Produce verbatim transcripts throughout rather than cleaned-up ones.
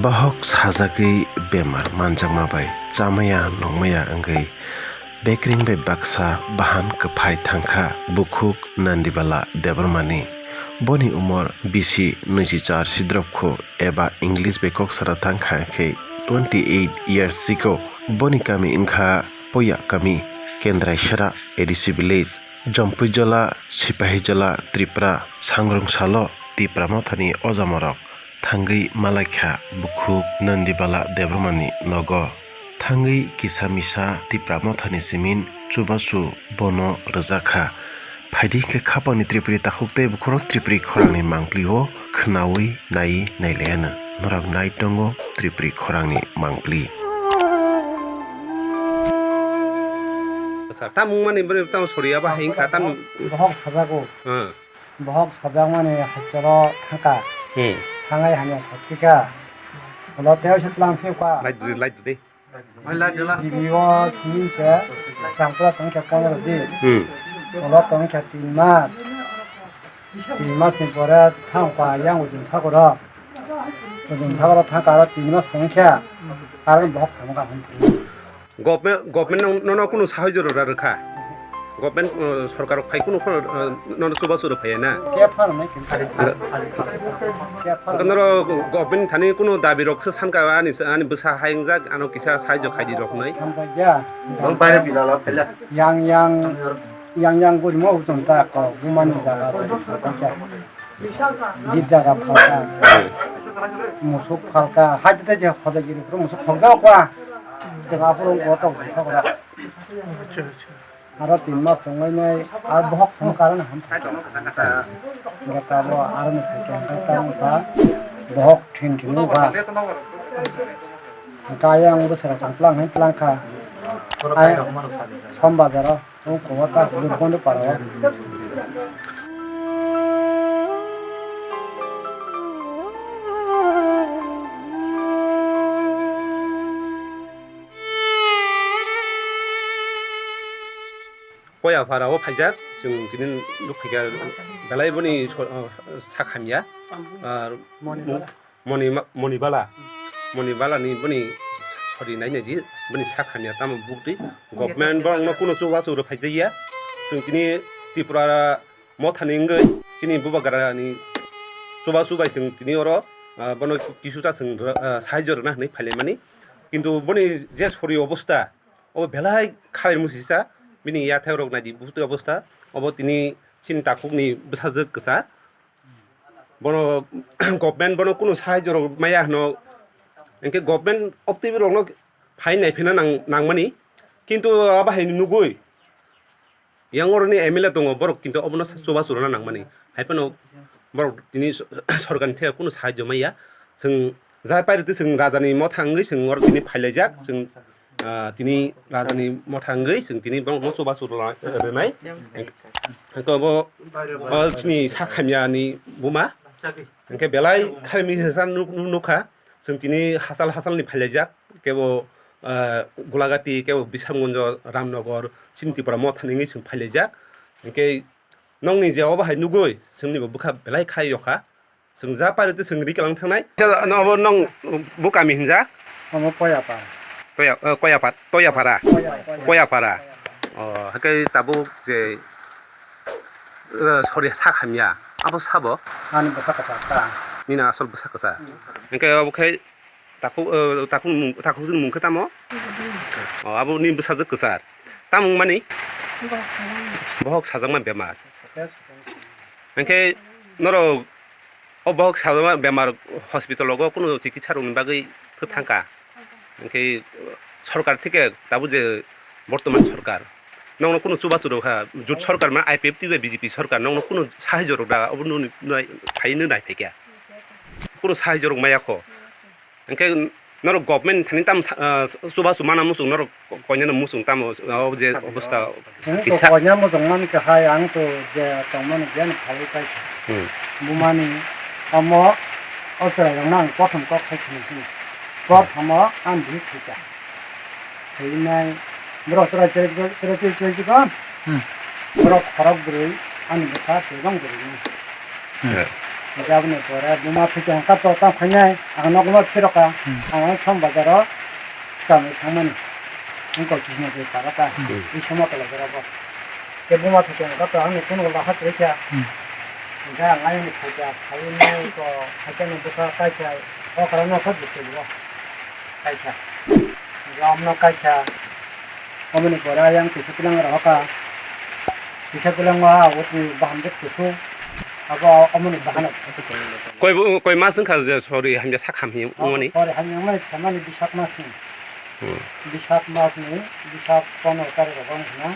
Bohok sajagwi bemar manjakma bai chamaya nungmaya wngwi bekring bai baksa bahan kwphai thangkha bukhuk Nandibala Debbarmani. Boni umor bisi nwichi char sidrop khu eba English bai kok sara thangkha khe twenty eight years siko. Boni kami wngkha Poya kami, Kendraisara A D C village, Jompuijola, Sipahijola, Tripura, Sangrong salo Tipra Mothani ojamorok thangwi malaikha bukhuk Nandibala Debbarmani nogo. Thangwi kisa misa Tipra Mothani simin chubachu bono rwjakha. Phaidi khe khapangni Tripuri takhuk tei bukhurok Tripuri khorangni mangpli o khwnawi naiwi nailaiano. Norok nai tongo Tripuri khorangni mangpli. Tamung mani bwrwi tamo soriya ba hai wngkha tam. Bohok sajago. Hmm. Bohok sajakmani hasteo thangkha. Hmm. Thangai hamya khaikha. Ulo tei se tlang phiyokha. Light di, light di. T V o simi se sampra tongkha pondro din. Hmm. Ulo tongkha tin mas. Tin mas ni pore thangkha yang ujung thakoro. Ujung thakoro thangkha aro tin mas tongkha. Aro bohok samkha hwn. Government, government no, no, no kunu sahajyo rwra rwkha. Government, uh, sorkar rok phai kunu, uh, no, no chubachu rw phaiya na. Khe phan nai khe. Khe phan. Noro government thani kunu dabi rok se sanka ani, ani bwsa hai wngjak ano kisa sahajyo khaidi rok nai. Sanjak ya. Nang baire bilala phaila. Yang yang, yang yang gurimo ujung ta ko bumani jaga to khe. Git jaga phalka. Hmm. Musuk phalka. Hai tete je hoda giri pro musuk khokjak kwa. Seba pro goto khokra. Aro tin mas tonglainai, ar bohok song karon ham thangkha. Gata bo aro ni thangkha, gata wngkha bohok thin thin wngkha. Kaya ang bo sera tlang hai tlang kha. Ai, som bazar o. Ang kowa ta hwnwi bondo para o. Poya para o phaijak, chwng tini nuk phaikha belai boni so-, o, sak hamya. Ar Moni Bala. Moni ma-, Moni Bala. Moni Bala ni boni sori nai nai di, boni sak hamya tamo bukti. Government borok no kuno chubachu rw phaijakya. Chwng tini Tripura Mothani wngwi chini Bubagra ni chubachu bai chwng tini oro, ah, bono kisu ta chwng, ah, sahajyo rwna hwnwi phailaimani. Kintu boni je sori obostha, obo belai khalai musisa, bini yathai rok nai di bukti obostha. Obo tini chini takhuk ni bwsajwk kwchar. Bono government bono kunu sahajyo rok maya hwno, hinkhe government obtwi rokno phai naiphina nang-, nangmani, kintu abo hai nugui yang oroni M L A tongo, borok kintu obono chubachu rwna nangmani, hai phano borok tini so-, sorkarni thaiya kunu sahajyo maya. Chwng jai pairwtwi chwng rajani motha wngwi chwng oro tini phailaijak, chwng ah, tini rajani motha wngwi chwng tini borokno chubachu rwla-, rwnai. Hwnkhe bo, o chini sak hamyani buma. Hwnkhe belai khaimisa nuk-, nuk-, nukha. Chwng tini hachal hachalni phailaijak. Kebo, ah, Golagati, kebo Bisramganj, Ramnagar, chini Tripura mothani wngwi chwng phailaijak. Hwnkhe nokni je obo hai nugui chwngni bo bwkha belai khai yokha. Chwng ja pari twi chwng ri kalang thangnai. Obo nong bu kami hinjak? Omo Koyapar. Toya, eh, Koyapar, Toyapara. Koya, Koya. Koyapara. Oh, hakai tabuk je, eh, sori sak hamya. Abo sabo? Ani bwsa kwchar ta. Nini asol bwsa kwchar. Hmm. Hwnkhe obo khai takhuk, eh, takhuk mung, takhuk jwng mung khe tamo? Oh, abo ni bwsajwk kwchar. Tamung mani? Bohok sajakma. Bohok sajakma bemar. Sote, sote. Hwnkhe norok o bohok sajama bemar hospital rogo kunu chikitsa rokni bagwi thangkha. Hwnkhe sorkar theke tabuk je bortoman sorkar nokno kunu chubachu rwkha, jut sorkar mane I P F T bai B J P sorkar nokno kunu sahajyo rwkha, obo nini phaiwi nai phaikha. Kunu sahajyo rwk maya kho. Hwnkhe norok government thani tamo sa-, ah, chubachu mana muchung norok koineno muchung tamo, ah, o je obostha. Ang to kisa koina muchung man khe hai, ang to je tongmani je ani phalwi pai kha. Hmm. Bumani omo o chwrairokno ang kothom kok khai khini sini. Kothomo ang bihik thwikha. Thwinai borok chwrai chwrai chwrai chwrai chwrai chwrai chwrai. Hmm. Borok khorok bwrwi ani bwsa tei bang bwrwi. Hmm. Eh. Hingke aboni pore buma thwikhe hwnka to tamo khainai, ang nogo ma phirokha, hmm, ang Som bazaro chamwi thangmani. Wngkha Krishnapur para ta, hmm, ei somo tolajora bo. Tei buma thwikhe hwnka to ang ni phone bo laha kwrwikha. Hmm. Hingke ang ayang ni phaikha, phaiwi nai ko phaikha ni bwsa kaikha, o kwrwngno khe bwswk bo kaikha. Hingke omono kaikha, omoni pore ayang kisa kwlwng rohorkha. Kisa kwlwng o a wngkha bahan de kusu. Abo omoni bahano. Koi, koi mas wngkha je sori hamya sak ham hi wngmani? Sori hamya wngmani samani Bisak mas ni. Hmm. Bisak mas ni, Bisak pondro tarik rogo wngkha na.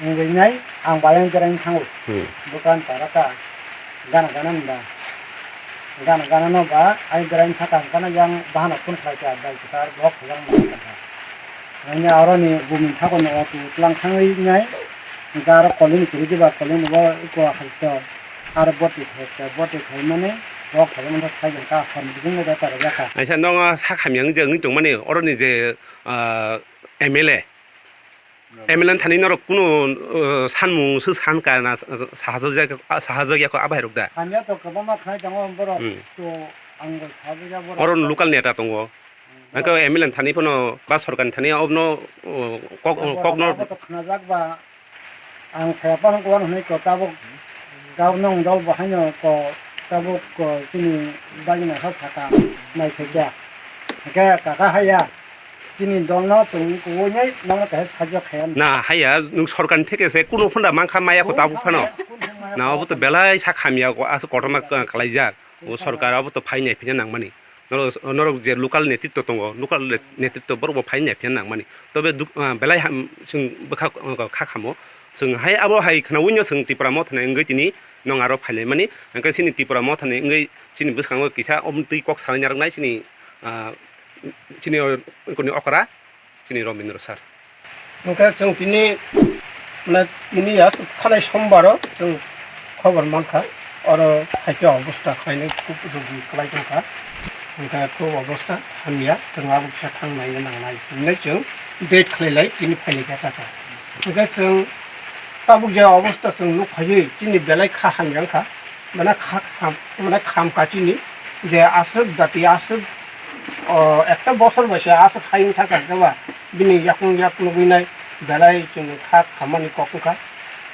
Wngwi nai ang bayang berai thango. Hmm. Dokan chara ta gana gana ni ba. Gana gana no ba ai berai thaka hwnkhana yang bahano phone khlai ta bai kwchar bo khajak ma ta. Ani aro ni bumung thago no tu tlang thangwi nai. Hingke aro kolini kwrwi diba kolini bo iko hai to. Aro boti khaikha, boti khaimani, bo khaimani khaijak kha, hor ni bising no bepar ya kha. Aisa, nong sak hamya wng je wngwi tongmani, oro ni je, ah, M L A. M L A thani norok kunu, ah, sanmung se san ka na sa-, sa-, sahajak, sahajak ya kho abai rok da. Hamya to kwbangma khnai tongo borok. Hmm. To ang bo sahajak ya borok. Oro ni local neta tongo. Hmm. Ang khe M L A thani phano ba sorkar ni thani abono, oh, kok, kok no. Abo to khnajak ba. Ang saya phano kuan hwnwi ko tabuk gabnong dol bo haino ko tabuk ko chini bagina ha saka nai thekya. Hingke kaka haya chini dolno chwng kuwui nai nono kaisa sajak khayan. Na haya nwng sorkar ni theke se kuno phanda mankha maya ko tabuk phano. Na obo to belai sak hamya ko aswk kotorma ka-, kalaijak. O sorkar obo to phai nai phina nangmani. Norok, norok je local netritw tongo, local net-, netritw borok bo phai nai phiya nangmani. Tobe duk-, ah, belai ham, chwng bwkha, ah, kha khamo. Chwng hai abo hai khnaui no chwng Tipra Motha ni wngwi tini nong aro phailaimani. Hwnkhe chini Tipra Motha ni wngwi chini bwskango kisa omtwi kok salai narwknai chini, ah, chini o, okra. Chini Robindra sir. Hwnkhe chwng tini, mane, tini ya thanai sombaro chwng khobor mankha, oro hai khe obosta khlainai khub rugi kwlai tongkha, hwnkhe khub obosta hamya, chwng abo kisa thang naina nangnai hinwi chwng date khlailai tini phailai kha kha. Hwnkhe chwng tabuk je obosta chwng nuk phaiwi chini belai kha hamya wngkha. Mane kha kham, mane kham kachini je aswk dati aswk, o, ekta bosor bai se aswk hai wngkha khe ba bini yakung yak nugwi nai belai chwng kha khammani kok wngkha.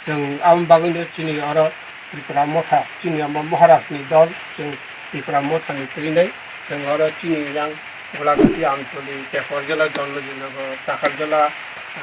Chwng aboni bagwino chini oro Tripura Motha, chini omo Maharaj ni dol, chwng Tripura Motha ni twi nai. Chwng oro chini yang Golagati, Amtoli, Tekorjala, Janmajinagar, Takarjala,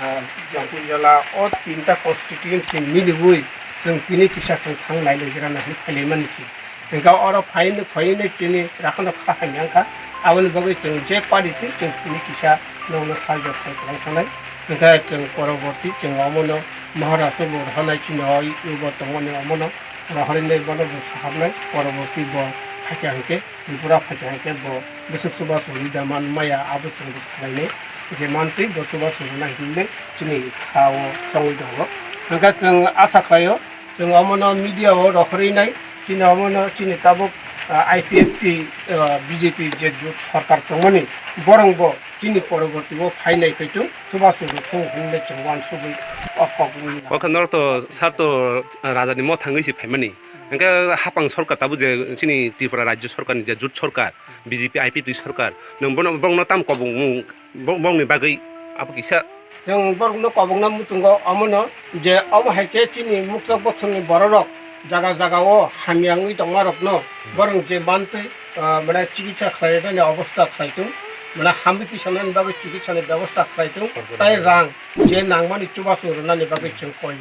ah, Jampui jala, o tinta constituency miliwi chwng tini kisa chwng thang nai le jera nai phailaimani se. Hwnkhe oro phaino phaino tini rakhano kha hamya wngkha. Aboni bagwi chwng je party twi chwng tini kisa nokno sajak khai kwlai thangnai. Hwnkhe chwng poroborti chwng omono Maharashtra bo rohornai chini o yugo tongmani omono rohorwi nai bono bo saharnai poroborti bo hakhe hwnkhe. Tripura phaikha hwnkhe bo bwswk chubachu rida man maya abo chwng bwswk khlainai. Je mantwi bo chubachu rwna hinwi chini kha-o chongwi tongo. Hwnkhe chwng asa khlaio, chwng omono media-o rohorwi nai, chini omono chini tabuk, ah, I P F T, ah, B J P je jut sorkar tongmani, borok bo chini poroborti-o phainai kaitung chubachu rwthung hinwi chwng uansugwi o kok wngwi. Okhe norok to sir to Raja ni Motha wngwi se phaimani. Hwnkhe hapang sorkar tabuk je chini Tripura rajyo sorkar ni je jut sorkar, B J P I P F T sorkar, nwng bono, borokno tamo kobongmung, bo-, borokni bagwi abo kisa. Chwng borokno kobongna muchungo omono je omo hai khe chini mukchok boksongni bororok jaga jaga-o hamya wngwi tongmarokno borok je mantwi, ah, mane chikitsa khlainani obosta khlai tung, mane hamwi tisanani bagwi chikitsani bebosta khlai tung, tai rang je nangmani chubachu rwnani bagwi chwng koi.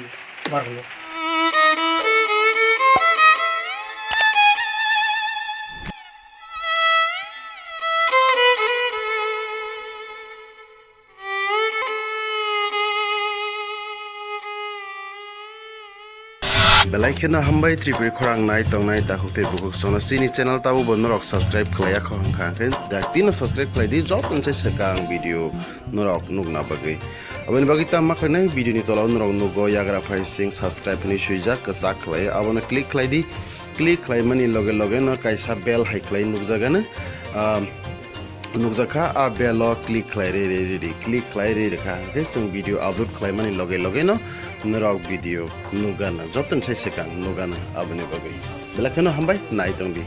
Barno. Belai kheno hambai Tripuri khorang nai tongnai takhuk tei bukhuk sono chini channel tabuk bo norok subscribe khlaiya kho hwnkha hwnkhe dak tino subscribe khlai di joto se swkang video norok nukna bagwi. Aboni bagwi tamo khlainai video ni tola o norok nugo yagra phai sing subscribe hinwi swijak kwchak khlai abono click khlai di. Click khlaimani loge loge no kaisa bell hai khlai nukjagano, ah, nukjakha, a bell o click khlai re re re di, click khlai re re kha hwnkhe chwng video upload khlaimani loge loge no norok video nukgana, joto ni sai swkang nukgana aboni bagwi. Belai kheno hambai, nai tongdi.